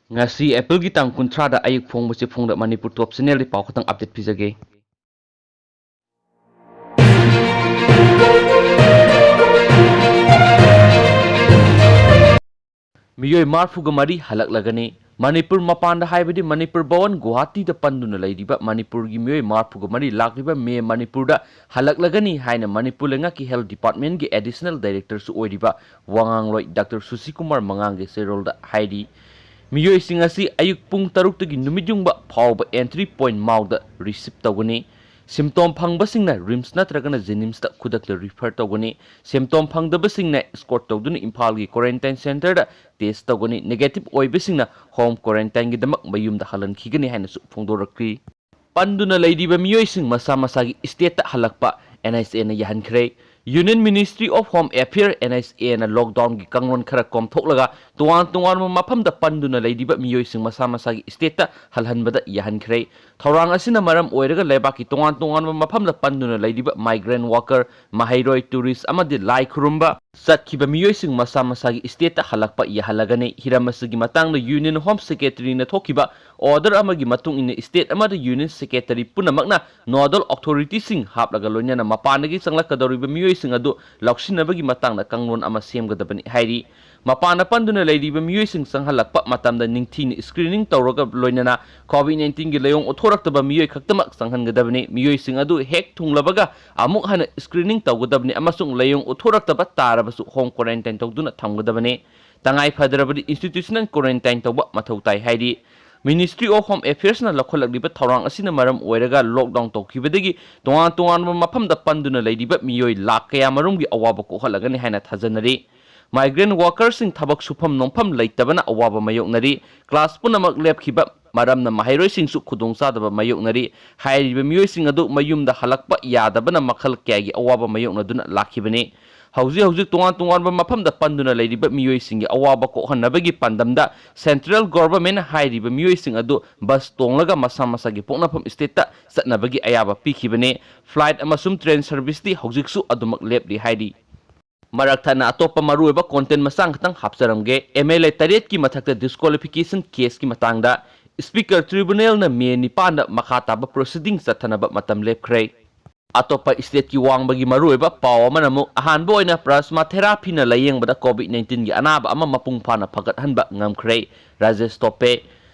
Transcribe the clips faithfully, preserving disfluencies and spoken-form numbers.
ꯉꯁꯤ ꯑꯦꯄ꯭ꯔꯤꯜꯒꯤ ꯇꯥꯡ ꯀꯨꯟꯊ꯭ꯔꯥꯗ ꯑꯌꯨꯛ ꯐꯣꯡꯕꯁꯤ ꯐꯣꯡꯗ ꯃꯅꯤꯄꯨꯔ ꯇꯣꯞ ꯆꯦꯅꯦꯜꯗꯤ ꯄꯥꯎ ꯈꯛꯇꯪ ꯑꯞꯗꯦꯠ ꯄꯤꯖꯒꯦ꯫ ꯃꯤꯑꯣꯏ ꯃꯔꯤꯐꯨꯒ ꯃꯔꯤ ꯍꯜꯂꯛꯂꯒꯅꯤ꯫ ꯃꯅꯤꯄꯨꯔ ꯃꯄꯥꯟꯗ, ꯍꯥꯏꯕꯗꯤ ꯃꯅꯤꯄꯨꯔ ꯚꯋꯟ ꯒꯨꯋꯥꯍꯥꯇꯤꯗ ꯄꯟꯗꯨꯅ ꯂꯩꯔꯤꯕ ꯃꯅꯤꯄꯨꯔꯒꯤ ꯃꯤꯑꯣꯏ ꯃꯔꯤꯐꯨꯒ ꯃꯔꯤ ꯂꯥꯛꯂꯤꯕ ꯃꯦ ꯃꯅꯤꯄꯨꯔꯗ ꯍꯜꯂꯛꯂꯒꯅꯤ ꯍꯥꯏꯅ ꯃꯅꯤꯄꯨꯔ ꯂꯩꯉꯥꯛꯀꯤ ꯍꯦꯜꯊ ꯗꯤꯄꯥꯔꯠꯃꯦꯟꯒꯤ ꯑꯦꯗꯤꯁꯅꯦꯜ ꯗꯥꯏꯔꯦꯛꯇꯔꯁꯨ ꯑꯣꯏꯔꯤꯕ ꯋꯥꯉꯥꯡꯂꯣꯏ ꯗꯥꯛꯇꯔ ꯁꯨꯁꯤꯀꯨꯃꯥꯔ ꯃꯉꯥꯡꯒꯤ ꯆꯦꯔꯣꯜꯗ ꯍꯥꯏꯔꯤ꯫ ꯃꯤꯑꯣꯏꯁꯤꯡ ꯑꯁꯤ ꯑꯌꯨꯛ ꯄꯨꯡ ꯇꯔꯨꯛꯇꯒꯤ ꯅꯨꯃꯤꯠ ꯌꯨꯡꯕ ꯐꯥꯎꯕ ꯑꯦꯟꯇ꯭ꯔꯤ ꯄꯣꯏꯟꯠ ꯃꯥꯎꯗ ꯔꯤꯁꯤꯞ ꯇꯧꯒꯅꯤ꯫ ꯁꯤꯝꯇꯣꯝ ꯐꯪꯕꯁꯤꯡꯅ ꯔꯤꯝꯁ ꯅꯠꯇ꯭ꯔꯒꯅ ꯖꯦꯅꯤꯝꯁꯇ ꯈꯨꯗꯛꯇ ꯔꯤꯐꯔ ꯇꯧꯒꯅꯤ꯫ ꯁꯤꯝꯇꯣꯝ ꯐꯪꯗꯕꯁꯤꯡꯅ ꯏꯁꯀꯣꯔꯠ ꯇꯧꯗꯨꯅ ꯏꯝꯐꯥꯜꯒꯤ ꯀ꯭ꯋꯥꯔꯦꯟꯇꯥꯏꯟ ꯁꯦꯟꯇꯔꯗ ꯇꯦꯁ ꯇꯧꯒꯅꯤ꯫ ꯅꯦꯒꯦꯇꯤꯚ ꯑꯣꯏꯕꯁꯤꯡꯅ ꯍꯣꯝ ꯀ꯭ꯋꯥꯔꯦꯟꯇꯥꯏꯟꯒꯤꯗꯃꯛ ꯃꯌꯨꯝꯗ ꯍꯜꯍꯟꯈꯤꯒꯅꯤ ꯍꯥꯏꯅꯁꯨ ꯐꯣꯡꯗꯣꯔꯛꯈꯤ꯫ ꯄꯟꯗꯨꯅ ꯂꯩꯔꯤꯕ ꯃꯤꯑꯣꯏꯁꯤꯡ ꯃꯁꯥ ꯃꯁꯥꯒꯤ ꯏꯁꯇꯦꯠꯇ ꯍꯜꯂꯛꯄ ꯑꯦꯟ ꯑꯥꯏꯁ ꯑꯦꯅ ꯌꯥꯍꯟꯈ꯭ꯔꯦ꯫ Union ministry of home affairs, N I ꯑꯦꯅ ꯂꯣꯛꯗꯥꯎꯟꯒꯤ ꯀꯥꯡꯂꯣꯟ ꯈꯔ ꯀꯣꯝꯊꯣꯛꯂꯒ ꯇꯣꯉꯥꯟ ꯇꯣꯉꯥꯟꯕ ꯃꯐꯝꯗ ꯄꯟꯗꯨꯅ ꯂꯩꯔꯤꯕ ꯃꯤꯑꯣꯏꯁꯤꯡ ꯃꯁꯥ ꯃꯁꯥꯒꯤ ꯏꯁꯇꯦꯠꯇ ꯍꯜꯍꯟꯕꯗ ꯌꯥꯍꯟꯈ꯭ꯔꯦ꯫ ꯊꯧꯔꯥꯡ ꯑꯁꯤꯅ ꯃꯔꯝ ꯑꯣꯏꯔꯒ ꯂꯩꯕꯥꯛꯀꯤ ꯇꯣꯉꯥꯟ ꯇꯣꯉꯥꯟꯕ ꯃꯐꯝꯗ ꯄꯟꯗꯨꯅ ꯂꯩꯔꯤꯕ ꯃꯥꯏꯒ꯭ꯔꯦꯟ ꯋꯥꯀꯔ, ꯃꯍꯩꯔꯣꯏ, ꯇꯨꯔꯤꯁ ꯑꯃꯗꯤ ꯂꯥꯏ ꯈꯨꯔꯨꯝꯕ ꯆꯠꯈꯤꯕ ꯃꯤꯑꯣꯏꯁꯤꯡ ꯃꯁꯥ ꯃꯁꯥꯒꯤ ꯏꯁꯇꯦꯠꯇ ꯍꯜꯂꯛꯄ ꯌꯥꯍꯜꯂꯒꯅꯤ꯫ ꯍꯤꯔꯝ ꯑꯁꯤꯒꯤ ꯃꯇꯥꯡꯗ ꯌꯨꯅꯤꯌꯟ ꯍꯣꯝ ꯁꯦꯀ꯭ꯔꯦꯇꯔꯤꯅ ꯊꯣꯛꯈꯤꯕ ꯑꯣꯔꯗꯔ ꯑꯃꯒꯤ ꯃꯇꯨꯡ ꯏꯟꯅ ꯏꯁꯇꯦꯠ ꯑꯃꯗ ꯌꯨꯅꯤꯌꯟ ꯁꯦꯀ꯭ꯔꯦꯇꯔꯤ ꯄꯨꯝꯅꯃꯛꯅ ꯅꯣꯗꯜ ꯑꯣꯊꯣꯔꯤꯇꯤꯁꯤꯡ ꯍꯥꯞꯂꯒ ꯂꯣꯏꯅꯅ ꯃꯄꯥꯟꯗꯒꯤ ꯆꯪꯂꯛꯀꯗꯧꯔꯤꯕ ꯃꯤꯑꯣꯏꯁꯤꯡ ꯑꯗꯨ ꯂꯧꯁꯤꯟꯅꯕꯒꯤ ꯃꯇꯥꯡꯗ ꯀꯥꯡꯂꯣꯟ ꯑꯃ ꯁꯦꯝꯒꯗꯕꯅꯤ ꯍꯥꯏꯔꯤ꯫ ꯃꯄꯥꯟꯗ ꯄꯟꯗꯨꯅ ꯂꯩꯔꯤꯕ ꯃꯤꯑꯣꯏꯁꯤꯡ ꯆꯪꯍꯜꯂꯛꯄ ꯃꯇꯝꯗ ꯅꯤꯡꯊꯤꯅ ꯁ꯭ꯀ꯭ꯔꯤꯅꯤꯡ ꯇꯧꯔꯒ ꯂꯣꯏꯅꯅ ꯀꯣꯚꯤꯗ ꯅꯥꯏꯟꯇꯤꯟꯒꯤ ꯂꯥꯏꯑꯣꯡ ꯎꯠꯊꯣꯔꯛꯇꯕ ꯃꯤꯑꯣꯏ ꯈꯛꯇꯃꯛ ꯆꯪꯍꯟꯒꯗꯕꯅꯤ꯫ ꯃꯤꯑꯣꯏꯁꯤꯡ ꯑꯗꯨ ꯍꯦꯛ ꯊꯨꯡꯂꯕꯒ ꯑꯃꯨꯛ ꯍꯟꯅ ꯁ꯭ꯀ꯭ꯔꯤꯅꯤꯡ ꯇꯧꯒꯗꯕꯅꯤ ꯑꯃꯁꯨꯡ ꯂꯥꯏꯑꯣꯡ ꯎꯠꯊꯣꯔꯛꯇꯕ ꯇꯥꯔꯕꯁꯨ ꯍꯣꯝ ꯀ꯭ꯋꯥꯔꯦꯟꯇꯥꯏꯟ ꯇꯧꯗꯨꯅ ꯊꯝꯒꯗꯕꯅꯤ꯫ ꯇꯉꯥꯏ ꯐꯗ꯭ꯔꯕꯗꯤ ꯏꯟꯁꯇꯤꯇ꯭ꯌꯨꯁꯅꯦꯜ ꯀ꯭ꯋꯥꯔꯦꯟꯇꯥꯏꯟ ꯇꯧꯕ ꯃꯊꯧ ꯇꯥꯏ ꯍꯥꯏꯔꯤ꯫ ꯃꯤꯅꯤꯁꯇ꯭ꯔꯤ ꯑꯣꯐ ꯍꯣꯝ ꯑꯦꯐꯤꯌꯔꯁꯅ ꯂꯧꯈꯠꯂꯛꯂꯤꯕ ꯊꯧꯔꯥꯡ ꯑꯁꯤꯅ ꯃꯔꯝ ꯑꯣꯏꯔꯒ ꯂꯣꯛꯗꯥꯎꯟ ꯇꯧꯈꯤꯕꯗꯒꯤ ꯇꯣꯉꯥꯟ ꯇꯣꯉꯥꯟꯕ ꯃꯐꯝꯗ ꯄꯟꯗꯨꯅ ꯂꯩꯔꯤꯕ ꯃꯤꯑꯣꯏ ꯂꯥꯈ ꯀꯌꯥ ꯃꯔꯨꯝꯒꯤ ꯑꯋꯥꯕ ꯀꯣꯛꯍꯜꯂꯒꯅꯤ ꯍꯥꯏꯅ ꯊꯥꯖꯅꯔꯤ꯫ ꯃꯥꯏꯒ꯭ꯔꯦꯟ ꯋꯥꯀꯔꯁꯤꯡ ꯊꯕꯛ ꯁꯨꯐꯝ ꯅꯣꯝꯐꯝ ꯂꯩꯇꯕꯅ ꯑꯋꯥꯕ ꯃꯥꯌꯣꯛꯅꯔꯤ꯫ ꯀ꯭ꯂꯥꯁ ꯄꯨꯝꯅꯃꯛ ꯂꯦꯞꯈꯤꯕ ꯃꯔꯝꯅ ꯃꯍꯩꯔꯣꯏꯁꯤꯡꯁꯨ ꯈꯨꯗꯣꯡꯆꯥꯗꯕ ꯃꯥꯌꯣꯛꯅꯔꯤ꯫ ꯍꯥꯏꯔꯤꯕ ꯃꯤꯑꯣꯏꯁꯤꯡ ꯑꯗꯨ ꯃꯌꯨꯝꯗ ꯍꯜꯂꯛꯄ ꯌꯥꯗꯕꯅ ꯃꯈꯜ ꯀꯌꯥꯒꯤ ꯑꯋꯥꯕ ꯃꯥꯌꯣꯛꯅꯗꯨꯅ ꯂꯥꯛꯈꯤꯕꯅꯤ꯫ ꯍꯧꯖꯤꯛ ꯍꯧꯖꯤꯛ ꯇꯣꯉꯥꯟ ꯇꯣꯉꯥꯟꯕ ꯃꯐꯝꯗ ꯄꯟꯗꯨꯅ ꯂꯩꯔꯤꯕ ꯃꯤꯑꯣꯏꯁꯤꯡꯒꯤ ꯑꯋꯥꯕ ꯀꯣꯛꯍꯟꯅꯕꯒꯤ ꯄꯥꯟꯗꯝꯗ ꯁꯦꯟꯇ꯭ꯔꯦꯜ ꯒꯣꯚꯔꯟꯃꯦꯟꯠꯅ ꯍꯥꯏꯔꯤꯕ ꯃꯤꯑꯣꯏꯁꯤꯡ ꯑꯗꯨ ꯕꯁ ꯇꯣꯡꯂꯒ ꯃꯁꯥ ꯃꯁꯥꯒꯤ ꯄꯣꯛꯅꯐꯝ ꯏꯁꯇꯦꯠꯇ ꯆꯠꯅꯕꯒꯤ ꯑꯌꯥꯕ ꯄꯤꯈꯤꯕꯅꯤ꯫ ꯐ꯭ꯂꯥꯏꯠ ꯑꯃꯁꯨꯡ ꯇ꯭ꯔꯦꯟ ꯁꯔꯚꯤꯁꯇꯤ ꯍꯧꯖꯤꯛꯁꯨ ꯑꯗꯨꯃꯛ ꯂꯦꯞꯂꯤ ꯍꯥꯏꯔꯤ꯫ ꯃꯔꯛ ꯊꯠꯅ ꯑꯇꯣꯞꯄ ꯃꯔꯨꯑꯣꯏꯕ content ꯃꯆꯥ ꯈꯛꯇꯪ ꯍꯥꯞꯆꯔꯝꯒꯦ꯫ MLA ꯇꯔꯦꯠꯀꯤ ꯃꯊꯛꯇ disqualification caseꯀꯤ ꯃꯇꯥꯡꯗ Speaker Tribunalꯅ May ꯅꯤꯄꯥꯟꯗ ꯃꯈꯥ ꯇꯥꯕ proceeding ꯆꯠꯊꯅꯕ ꯃꯇꯝ ꯂꯦꯞꯈ꯭ꯔꯦ꯫ ꯑꯇꯣꯞꯄ stateꯀꯤ ꯋꯥꯡꯕꯒꯤ ꯃꯔꯨꯑꯣꯏꯕ ꯄꯥꯎ ꯑꯃꯅ ꯑꯃꯨꯛ ꯑꯍꯥꯟꯕ ꯑꯣꯏꯅ plasma therapyꯅ ꯂꯥꯌꯦꯡꯕꯗ COVID nineteenꯒꯤ ꯑꯅꯥꯕ ꯑꯃ ꯃꯄꯨꯡ ꯐꯥꯅ ꯐꯒꯠꯍꯟꯕ ꯉꯝꯈ꯭ꯔꯦ꯫ ꯔꯥꯖꯦꯁ ꯇꯣꯄꯦ꯫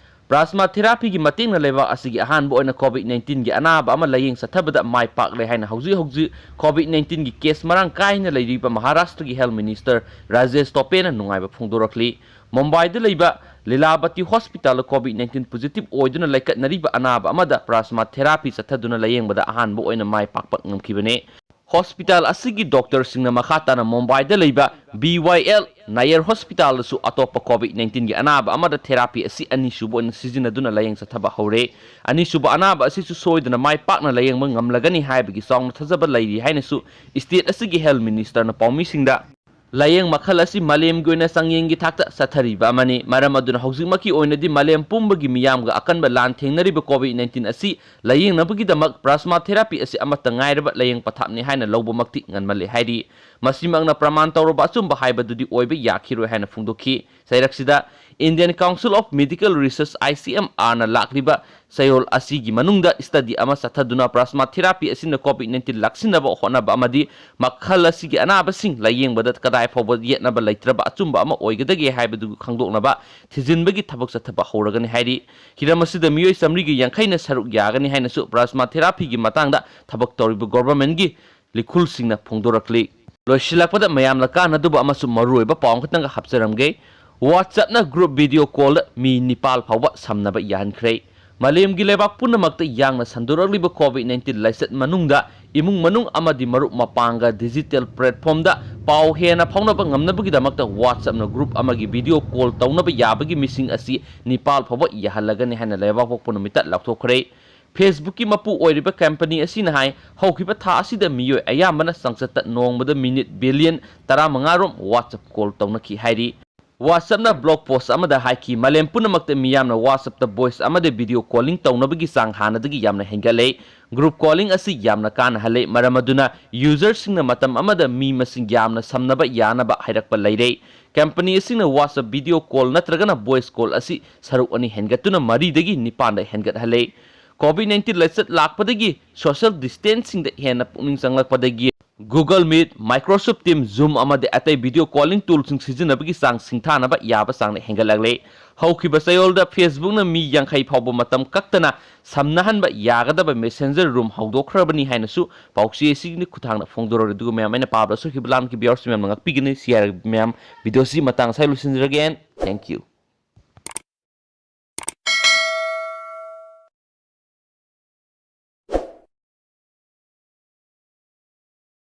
Plasma therapyꯒꯤ ꯃꯇꯦꯡꯅ ꯂꯩꯕꯥꯛ ꯑꯁꯤꯒꯤ ꯑꯍꯥꯟꯕ ꯑꯣꯏꯅ COVID nineteenꯒꯤ ꯑꯅꯥꯕ ꯑꯃ ꯂꯥꯌꯦꯡ ꯆꯠꯊꯕꯗ ꯃꯥꯏ ꯄꯥꯛꯂꯦ ꯍꯥꯏꯅ ꯍꯧꯖꯤꯛ ꯍꯧꯖꯤꯛ COVID nineteenꯒꯤ case ꯃꯔꯥꯡ ꯀꯥꯏꯅ ꯂꯩꯔꯤꯕ ꯃꯍꯥꯔꯥꯁꯇ꯭ꯔꯒꯤ Health Minister ꯔꯥꯖꯦꯁ ꯇꯣꯄꯦꯅ ꯅꯨꯡꯉꯥꯏꯕ ꯐꯣꯡꯗꯣꯔꯛꯂꯤ꯫ ꯃꯨꯝꯕꯥꯏꯗ ꯂꯩꯕ ꯂꯤꯂꯥꯕꯇꯤ ꯍꯣꯁꯄꯤꯇꯥꯜꯗ COVID nineteen positive ꯑꯣꯏꯗꯨꯅ ꯂꯩꯈꯠꯅꯔꯤꯕ ꯑꯅꯥꯕ ꯑꯃꯗ plasma therapy ꯆꯠꯊꯗꯨꯅ ꯂꯥꯌꯦꯡꯕꯗ ꯑꯍꯥꯟꯕ ꯑꯣꯏꯅ ꯃꯥꯏ ꯄꯥꯛꯄ ꯉꯝꯈꯤꯕꯅꯤ꯫ ꯍꯣꯁꯄꯤꯇꯥꯜ ꯑꯁꯤꯒꯤ ꯗꯣꯛꯇꯔꯁꯤꯡꯅ ꯃꯈꯥ ꯇꯥꯅ ꯃꯨꯝꯕꯥꯏꯗ ꯂꯩꯕ BYL Nair ꯍꯣꯁꯄꯤꯇꯥꯜꯗꯁꯨ ꯑꯇꯣꯞꯄ COVID nineteenꯒꯤ ꯑꯅꯥꯕ ꯑꯃꯗ therapy ꯑꯁꯤ ꯑꯅꯤꯁꯨꯕ ꯑꯣꯏꯅ ꯁꯤꯖꯤꯟꯅꯗꯨꯅ ꯂꯥꯌꯦꯡ ꯆꯠꯊꯕ ꯍꯧꯔꯦ꯫ ꯑꯅꯤꯁꯨꯕ ꯑꯅꯥꯕ ꯑꯁꯤꯁꯨ ꯁꯣꯏꯗꯅ ꯃꯥꯏ ꯄꯥꯛꯅ ꯂꯥꯌꯦꯡꯕ ꯉꯝꯂꯒꯅꯤ ꯍꯥꯏꯕꯒꯤ ꯆꯥꯎꯅ ꯊꯥꯖꯕ ꯂꯩꯔꯤ ꯍꯥꯏꯅꯁꯨ state ꯑꯁꯤꯒꯤ Health Ministerꯅ ꯄꯥꯎꯃꯤꯁꯤꯡꯗ ꯂꯥꯌꯦꯡ ꯃꯈꯜ ꯑꯁꯤ ꯃꯥꯂꯦꯝꯒꯤ ꯑꯣꯏꯅ ꯆꯥꯡꯌꯦꯡꯒꯤ ꯊꯥꯛꯇ ꯆꯠꯊꯔꯤꯕ ꯑꯃꯅꯤ꯫ ꯃꯔꯝ ꯑꯗꯨꯅ ꯍꯧꯖꯤꯛꯃꯛꯀꯤ ꯑꯣꯏꯅꯗꯤ ꯃꯥꯂꯦꯝ ꯄꯨꯝꯕꯒꯤ ꯃꯤꯌꯥꯝꯒ ꯑꯀꯟꯕ ꯂꯥꯟ ꯊꯦꯡꯅꯔꯤꯕ COVID nineteen ꯑꯁꯤ ꯂꯥꯌꯦꯡꯅꯕꯒꯤꯗꯃꯛ plasma therapy ꯑꯁꯤ ꯑꯃꯠꯇ ꯉꯥꯏꯔꯕ ꯂꯥꯌꯦꯡ ꯄꯊꯥꯞꯅꯤ ꯍꯥꯏꯅ ꯂꯧꯕꯃꯛꯇꯤ ꯉꯟꯃꯜꯂꯤ ꯍꯥꯏꯔꯤ꯫ ꯃꯁꯤꯃꯛꯅ ꯄ꯭ꯔꯃꯥꯟ ꯇꯧꯔꯕ ꯑꯆꯨꯝꯕ ꯍꯥꯏꯕꯗꯨꯗꯤ ꯑꯣꯏꯕ ꯌꯥꯈꯤꯔꯣꯏ ꯍꯥꯏꯅ ꯐꯣꯡꯗꯣꯛꯈꯤ꯫ ꯆꯩꯔꯛꯁꯤꯗ Indian Council of Medical Research, ICMRꯅ ꯂꯥꯛꯂꯤꯕ ꯆꯌꯣꯜ ꯑꯁꯤꯒꯤ ꯃꯅꯨꯡꯗ study ꯑꯃ ꯆꯠꯊꯗꯨꯅ plasma therapy ꯑꯁꯤꯅ COVID nineteen ꯂꯥꯛꯁꯤꯟꯅꯕ ꯍꯣꯠꯅꯕ ꯑꯃꯗꯤ ꯃꯈꯜ ꯑꯁꯤꯒꯤ ꯑꯅꯥꯕꯁꯤꯡ ꯂꯥꯌꯦꯡꯕꯗ ꯀꯗꯥꯏ ꯐꯥꯎꯕ ꯌꯦꯠꯅꯕ ꯂꯩꯇ꯭ꯔꯕ ꯑꯆꯨꯝꯕ ꯑꯃ ꯑꯣꯏꯒꯗꯒꯦ ꯍꯥꯏꯕꯗꯨ ꯈꯪꯗꯣꯛꯅꯕ ꯊꯤꯖꯤꯟꯕꯒꯤ ꯊꯕꯛ ꯆꯠꯊꯕ ꯍꯧꯔꯒꯅꯤ ꯍꯥꯏꯔꯤ꯫ ꯍꯤꯔꯝ ꯑꯁꯤꯗ ꯃꯤꯑꯣꯏ ꯆꯥꯃꯔꯤꯒ ꯌꯥꯡꯈꯩꯅ ꯁꯔꯨꯛ ꯌꯥꯒꯅꯤ ꯍꯥꯏꯅꯁꯨ plasma therapyꯒꯤ ꯃꯇꯥꯡꯗ ꯊꯕꯛ ꯇꯧꯔꯤꯕ governmentꯀꯤ ꯂꯤꯈꯨꯜꯁꯤꯡꯅ ꯐꯣꯡꯗꯣꯔꯛꯂꯤ꯫ ꯂꯣꯏꯁꯤꯜꯂꯛꯄꯗ ꯃꯌꯥꯝꯅ ꯀꯥꯟꯅꯗꯕ ꯑꯃꯁꯨꯡ ꯃꯔꯨꯑꯣꯏꯕ ꯄꯥꯎ ꯑꯃꯈꯛꯇꯪꯒ ꯍꯥꯞꯆꯔꯝꯒꯦ꯫ WhatsAppꯅ group video callꯗ ꯃꯤ ꯅꯤꯄꯥꯜ ꯐꯥꯎꯕ ꯁꯝꯅꯕ ꯌꯥꯍꯟꯈ꯭ꯔꯦ꯫ ꯃꯥꯂꯦꯝꯒꯤ ꯂꯩꯕꯥꯛ ꯄꯨꯝꯅꯃꯛꯇ ꯌꯥꯡꯅ ꯁꯟꯗꯣꯔꯛꯂꯤꯕ COVID nineteen ꯂꯥꯏꯆꯠ ꯃꯅꯨꯡꯗ ꯏꯃꯨꯡ ꯃꯅꯨꯡ ꯑꯃꯗꯤ ꯃꯔꯨꯞ ꯃꯄꯥꯡꯒ digital platformꯗ ꯄꯥꯎ ꯍꯦꯟꯅ ꯐꯥꯎꯅꯕ ꯉꯝꯅꯕꯒꯤꯗꯃꯛꯇ WhatsAppꯅ group ꯑꯃꯒꯤ video call ꯇꯧꯅꯕ ꯌꯥꯕꯒꯤ ꯃꯤꯁꯤꯡ ꯑꯁꯤ ꯅꯤꯄꯥꯜ ꯐꯥꯎꯕ ꯌꯥꯍꯜꯂꯒꯅꯤ ꯍꯥꯏꯅ ꯂꯩꯕꯥꯛ ꯄꯣꯛꯄ ꯅꯨꯃꯤꯠꯇ ꯂꯥꯎꯊꯣꯛꯈ꯭ꯔꯦ꯫ Facebookꯀꯤ ꯃꯄꯨ ꯑꯣꯏꯔꯤꯕ company ꯑꯁꯤꯅ ꯍꯥꯏ, ꯍꯧꯈꯤꯕ ꯊꯥ ꯑꯁꯤꯗ ꯃꯤꯑꯣꯏ ꯑꯌꯥꯝꯕꯅ ꯆꯥꯡꯆꯠꯇ ꯅꯣꯡꯃꯗ minute billion ꯇꯔꯥꯃꯉꯥ ꯔꯣꯝ WhatsApp call ꯇꯧꯅꯈꯤ ꯍꯥꯏꯔꯤ꯫ WhatsAppꯅ blog post ꯑꯃꯗ ꯍꯥꯏꯈꯤ, ꯃꯥꯂꯦꯝ ꯄꯨꯝꯅꯃꯛꯇ ꯃꯤꯌꯥꯝꯅ WhatsAppꯇ voice ꯑꯃꯗꯤ video calling ꯇꯧꯅꯕꯒꯤ ꯆꯥꯡ ꯍꯥꯟꯅꯗꯒꯤ ꯌꯥꯝꯅ ꯍꯦꯟꯒꯠꯂꯦ꯫ Group calling ꯑꯁꯤ ꯌꯥꯝꯅ ꯀꯥꯟꯅꯍꯜꯂꯦ, ꯃꯔꯝ ꯑꯗꯨꯅ userꯁꯤꯡꯅ ꯃꯇꯝ ꯑꯃꯗ ꯃꯤ ꯃꯁꯤꯡ ꯌꯥꯝꯅ ꯁꯝꯅꯕ ꯌꯥꯅꯕ ꯍꯥꯏꯔꯛꯄ ꯂꯩꯔꯦ꯫ Company ꯑꯁꯤꯅ WhatsApp video call ꯅꯠꯇ꯭ꯔꯒꯅ voice call ꯑꯁꯤ ꯁꯔꯨꯛ ꯑꯅꯤ ꯍꯦꯟꯒꯠꯇꯨꯅ ꯃꯔꯤꯗꯒꯤ ꯅꯤꯄꯥꯟꯗ ꯍꯦꯟꯒꯠꯍꯜꯂꯦ꯫ COVID nineteen ꯂꯥꯏꯆꯠ ꯂꯥꯛꯄꯗꯒꯤ social distancingꯗ ꯍꯦꯟꯅ ꯄꯨꯛꯅꯤꯡ ꯆꯪꯂꯛꯄꯗꯒꯤ Google Meet, Microsoft Teams, Zoom ꯑꯃꯗꯤ ꯑꯇꯩ video calling toolꯁꯤꯡ ꯁꯤꯖꯤꯟꯅꯕꯒꯤ ꯆꯥꯡ ꯁꯤꯡꯊꯥꯅꯕ ꯌꯥꯕ ꯆꯥꯡꯗ ꯍꯦꯟꯒꯠꯂꯛꯂꯦ꯫ ꯍꯧꯈꯤꯕ ꯆꯌꯣꯜꯗ Facebookꯅ ꯃꯤ ꯌꯥꯡꯈꯩ ꯐꯥꯎꯕ ꯃꯇꯝ ꯀꯛꯇꯅ ꯁꯝꯅꯍꯟꯕ ꯌꯥꯒꯗꯕ Messenger Room ꯍꯧꯗꯣꯛꯈ꯭ꯔꯕꯅꯤ ꯍꯥꯏꯅꯁꯨ ꯄꯥꯎꯆꯦ ꯑꯁꯤꯒꯤ ꯈꯨꯠꯊꯥꯡꯗ ꯐꯣꯡꯗꯣꯔꯛꯂꯤ꯫ ꯑꯗꯨꯒ ꯃꯌꯥꯝ, ꯑꯩꯅ ꯄꯥꯕꯗ ꯑꯁꯣꯏꯈꯤꯕ ꯂꯥꯟꯈꯤꯕ ꯌꯥꯎꯔꯁꯨ ꯃꯌꯥꯝꯅ ꯉꯥꯛꯄꯤꯒꯅꯤ꯫ ꯁꯤ ꯍꯥꯏꯔꯒ ꯃꯌꯥꯝ, video ꯑꯁꯤ ꯃꯇꯥꯡ ꯑꯁꯥꯏ ꯂꯣꯏꯁꯤꯟꯖꯔꯒꯦ꯫ Thank you꯫